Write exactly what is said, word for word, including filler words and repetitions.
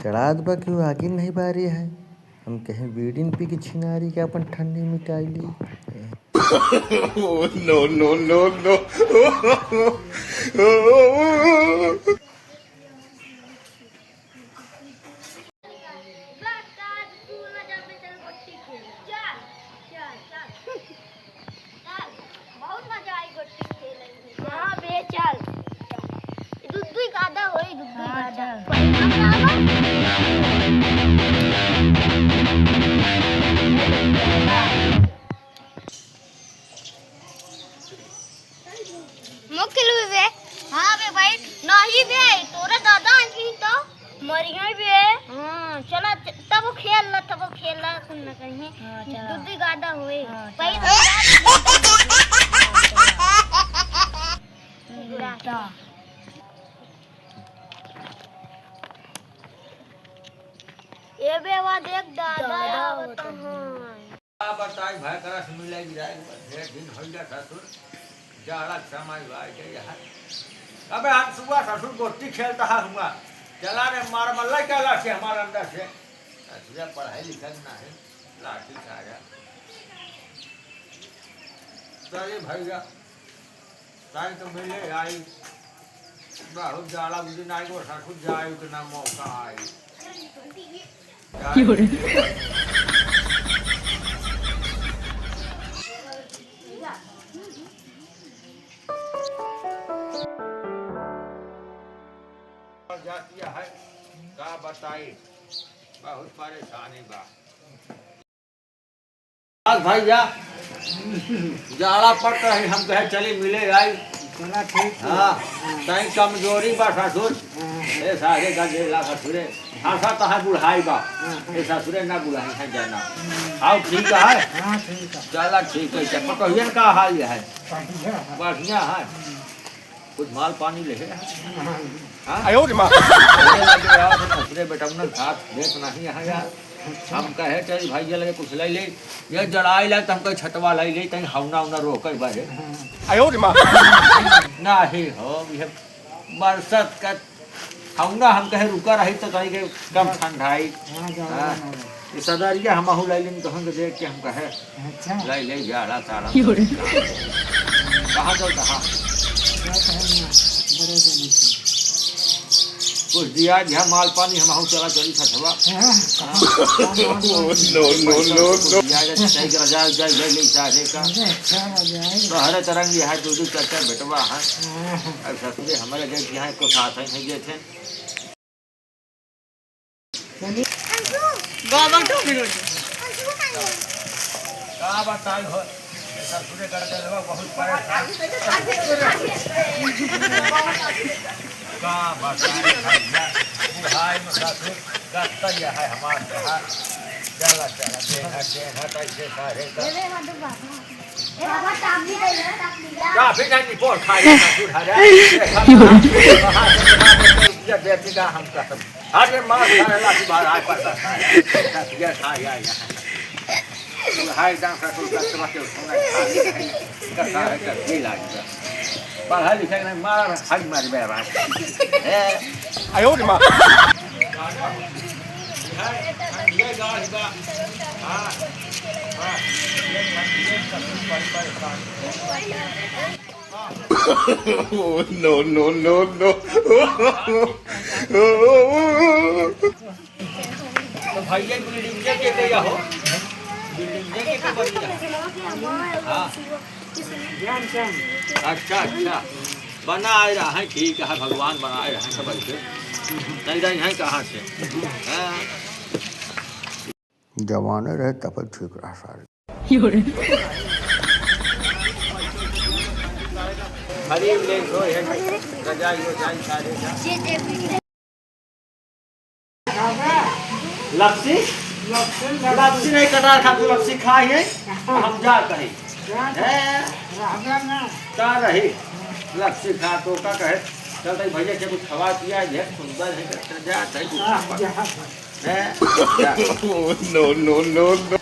चढ़ात बा कि वो आगे नहीं बारी है। हम कहें बीड़ीन पी के छिनारी के अपन ठंडी मिटाई ली। Oh, no, no, no, no। बहुत मजा आई गोटी खेले में। हाँ बे, चल। दुद्दू ही गादा होई, दुद्दू ही हाँ, गादा। चल। मुकिल बे। हाँ बे भाई, नहीं बे, तोरा दादा आदमी तो। मरिया बे। हाँ, चला, च-, तब वो खेल ला, तब वो खेल ला, सुन ना कहीं। हाँ, चला। दुद्दू गादा होए। हाँ, पहले चला। ए बे, वा देख, दादा दादा आवत आवत हैं। का बताई भाई, करा से मिले गिराए, ढेर दिन होइगा ससुर, जाड़ा के समय बा, के यहाँ। अबे हम सुबह ससुर गोटी खेलता है हुआ, चला रे मार मल्ला के अलग से हमारे अंदर से। ससुर पढ़ाई लिखल ना है, लाठी सारा। चलिए भैया, ताई तो मिले आई, बहुत जाड़ा उस दिन आई, वो ससुर जाए के ना मौका आई। जातिया है, का बताई, बहुत परेशानी बा। बस भैया, जाड़ा पड़त रही, हम कहे चली मिले आई। चला ठीक है। हाँ, तई कमजोरी बा ससुर। हाँ। ए सारे का जेला ससुरे। आशा तो है बुढ़ाई बा। हाँ, हाँ। ए ससुरे ना बुढ़ाई है जाना। आओ ठीक है। हाँ, ठीक है। चला ठीक है। चल, पटोहियन का हाल है? बढ़िया है। बढ़िया है। हम्म। कुछ माल पानी ले है? हाँ। हाँ? आयो रे माँ। अरे लगे यार, ससुरे बेटा उन्हें साथ देत नहीं है यार। हम कहे चल भाई ये लगे कुछ ले ले। ये जड़ाई ला त हम कहे छतवा ले ले, तई हौना उना रोके बारे। आयो रे माँ। नाही हो, ये बरसत का हौना हम कहे रुका रही तो कहीं के कम ठंडाई। हाँ, जाओ, हाँ। जाओ। ये सदरिया हम आहू ले लेन कहन के देख के हम कहे। अच्छा। ले ले जाड़ा ताड़ा। क्यों रे? कहाँ चल कहाँ? क्या कहना? बड़े जने से। कुछ दिया दिया माल पानी हम आहू चला चली छतवा। हाँ, हाँ। हाँ। No, no, no, no। कुछ दिया जा, चाहे के रजा, जा, ले, ले, जा, रे का। अरे, अच्छा रजा है। तो हरे तरंग ये है, दो, दो, चार, चार बेटवा है। हाँ, हाँ। अब ससुरे हमारे देख यहाँ को साथ है, नहीं देखे। चलिए। गोबर तो फिर हो जाए। का बताई हो, ये ससुरे कर देलवा बहुत परेशान। का बताई भैया, बुढ़ाई में ससुर गत्ता यह है हमार जहाँ। चला, चला, देना, देना, कैसे सारे का। काफी नहीं निपोर खाई ना तू हरे। ये बेटी का हम कसम। अरे मार खाए लाठी मार आए पर। ये खा या या। तू हाय दाम का तू कसम के सोना खा। कसा है का भी लाग। पढ़ा लिखा नहीं मार हर मार बे बात। ए। आयो रे माँ। Oh, no, no, no, no। तो भैया बिल्डिंग के के गया हो? बिल्डिंग के के बनिया? हाँ। अच्छा, अच्छा। बनाए रहा है, ठीक है, भगवान बनाए रहा है सब ऐसे। नहीं रही है कहाँ से? हाँ। जवाने रहे तब ठीक रहा सारे। गरीब ले सो है, रजाई हो जाई सारे का। लपसी? लपसी, लपसी। लपसी नहीं कटा खा, तू लपसी खाई है, हम जा कहीं। जा। हैं? रहबे ना। का रही? लपसी खा तो का कहे? चल तई भैया के कुछ खवा पिया, ये सुंदर है, जा, तई कुछ हाँ, खवा। जा। हैं? जा। Oh, no, no, no, no।